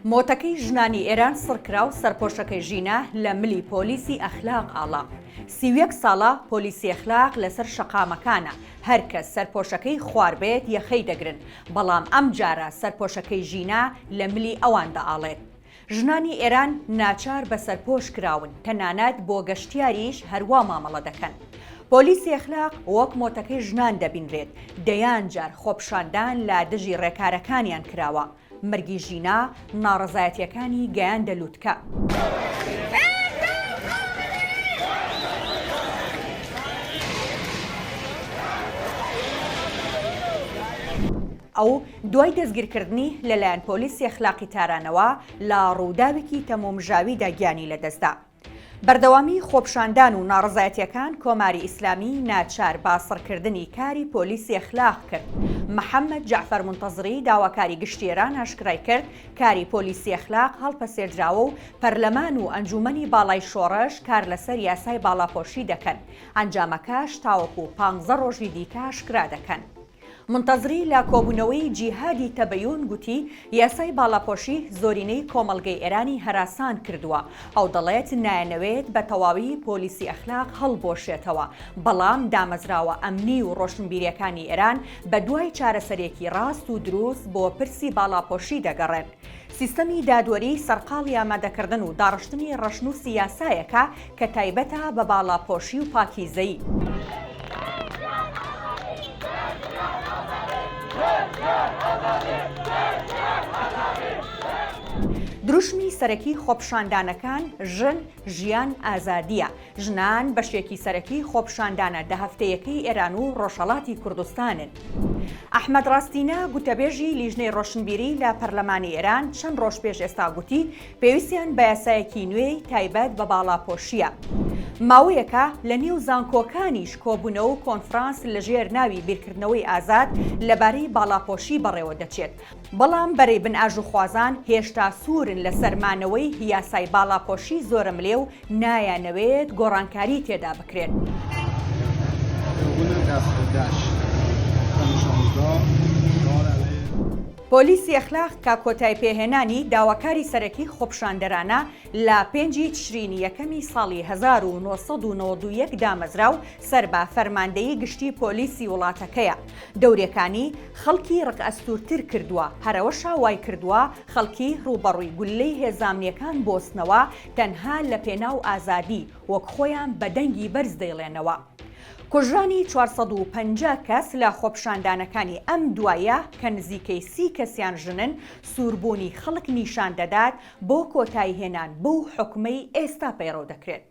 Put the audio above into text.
مۆتەکەی ژنانی ئێران سڕکرا و سەرپۆشەکەی ژینا لە ملی پۆلیسی ئەخلاق ئاڵا. 31 ساڵە پۆلیسی ئەخلاق لەسەر شەقامەکانە، هەر کەس سەرپۆشەکەی خوار بێت یەخەی دەگرن، بەڵام ئەمجارە سەرپۆشەکەی ژینا لە ملی ئەوان دەئاڵێت. ژنانی ئێران ناچار بە سەرپۆش کراون، تەنانەت بۆ گەشتیاریش هەروا مامەڵە دەکەن. پۆلیسی ئەخلاق وەک مۆتەکەی ژنان دەبینرێت، دەیان جار خۆپشاندان لە دژی ڕێکارەکانیان کراوە. مەرگی ژینا ناڕەزایەتییەکانی گەیاندە لوتکە. ئەو دوای دەستگیرکردنی لەلایەن پۆلیسی ئەخلاقی تارانەوە لە ڕووداوێکی تەمومژاویدا گیانی لەدەستدا. بەردەوامی خۆپشاندان و ناڕەزایەتیەکان کۆماری ئیسلامی ناچار بە سڕکردنی کاری پۆلیسی ئەخلاق کرد. محەمەد جەعفەر مونتەزری داواکاری گشتی ئێران ئاشکرای کرد، کاری پۆلیسی ئەخلاق هەڵپەسێردراوە و پەرلەمان و ئەنجوومەنی باڵای شۆڕش کار لەسەر یاسای باڵاپۆشی دەکەن، ئەنجامەکەش تاوەکو پانزە ڕۆژی دیکە ئاشکرا دەکەن. مونتەزری لە کۆبوونەوەی جیهادی تەبەیون گوتی، یاسای باڵاپۆشی زۆرینەی کۆمەڵگەی ئێرانی هەراسان کردووە. ئەو دەڵێت نایانەوێت بە تەواوی پۆلیسی ئەخلاق هەڵبوەشێتەوە، بەڵام دامەزراوە ئەمنی و ڕۆشنبیرییەکانی ئێران بەدوای چارەسەرێکی ڕاست و دروست بۆ پرسی باڵاپۆشی دەگەڕێن. سیستەمی دادوەری سەرقاڵی ئامادەکردن و داڕشتنی ڕەشنووسی یاسایەکە کە تایبەتە بە باڵاپۆشی و پاکیزەیی. دروشمی سەرەکی خۆپیشاندانەکان ژن، ژیان، ئازادییە. ژنان بەشێکی سەرەکی خۆپیشاندانە دە هەفتەیەکەی ئێران و ڕۆژهەڵاتی کوردستانن. ئەحمەد ڕاستینە، گوتەبێژی لیژنەی ڕۆشنبیری لە پەرلەمانی ئێران چەند ڕۆژ پێش ئێستا گوتی، پێویستیان بە یاسایەکی نوێی تایبەت بە باڵاپۆشییە. ماوەیەکە لە نێو زانکۆکانیش کۆبوونەوە و کۆنفرانس لەژێر ناوی بیرکردنەوەی ئازاد لەبارەی باڵاپۆشی بەڕێوەدەچێت، بەڵام بەرەی بنئاژوخوازان هێشتا سوورن لەسەر مانەوەی یاسای باڵاپۆشی زۆرەملێ و نایانەوێت گۆڕانکاری تێدا بکرێت. پۆلیسی ئەخلاق کە کۆتایپێهێنانی داواکاری سەرەکی خۆپیشاندەرانە لە پێنجی تشرینی یەکەمی ساڵی 1991 دامەزرا و سەر بە فەرماندەیی گشتی پۆلیسی وڵاتەکەیە، دەورێکانی خەڵکی ڕقئەستوورتر کردووە، هەرەوەشا وایکردووە خەڵکی ڕووبەڕووی گوللەی هێزامنیەکان بۆستنەوە تەنها لەپێناو ئازادی، وەک خۆیان بە دەنگی بەرز دەیڵێنەوە. کوژرانی 450 کەس لە خۆپیشاندانەکانی ئەم دوایە کە نزیکەی 30 کەسیان ژنن، سووربوونی خەڵک نیشان دەدات بۆ کۆتاییهێنان بەو حوکمەی ئێستا پەیڕەو دەکرێت.